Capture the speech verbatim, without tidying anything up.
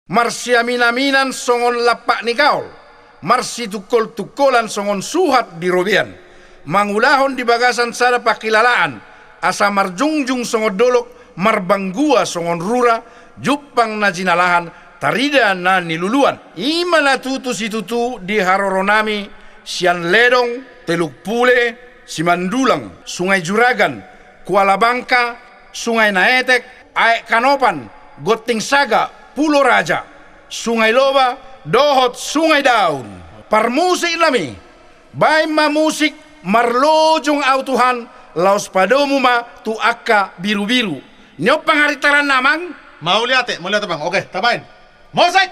Marsiaminaminan songon lampak ni gaol, marsitungkoltungkolan songon suhat di robean, mangulahon di bagasan sada pangkilalaan, asa marjungjung songon dolok, marbanggua songon rura, jumpang na jinalahan, tarida na niluluan. I ma na tutu situtu di haroronami sian Ledong, Teluk Pule, Simandulang, Sungai Juragan, Kuala Bangka, Sungai Naetek, Aek Kanopan, Gonting Saga, Pulo Raja, Sungai Loba, dohot Sungai Daun. Parmusik nami, baen ma musik Marlojong Ahu Tuhan, laos padomu ma tu angka birubiru. Niompang harintaran amang. Mauliate, mauliate bang. Oke, tabaen. Musik!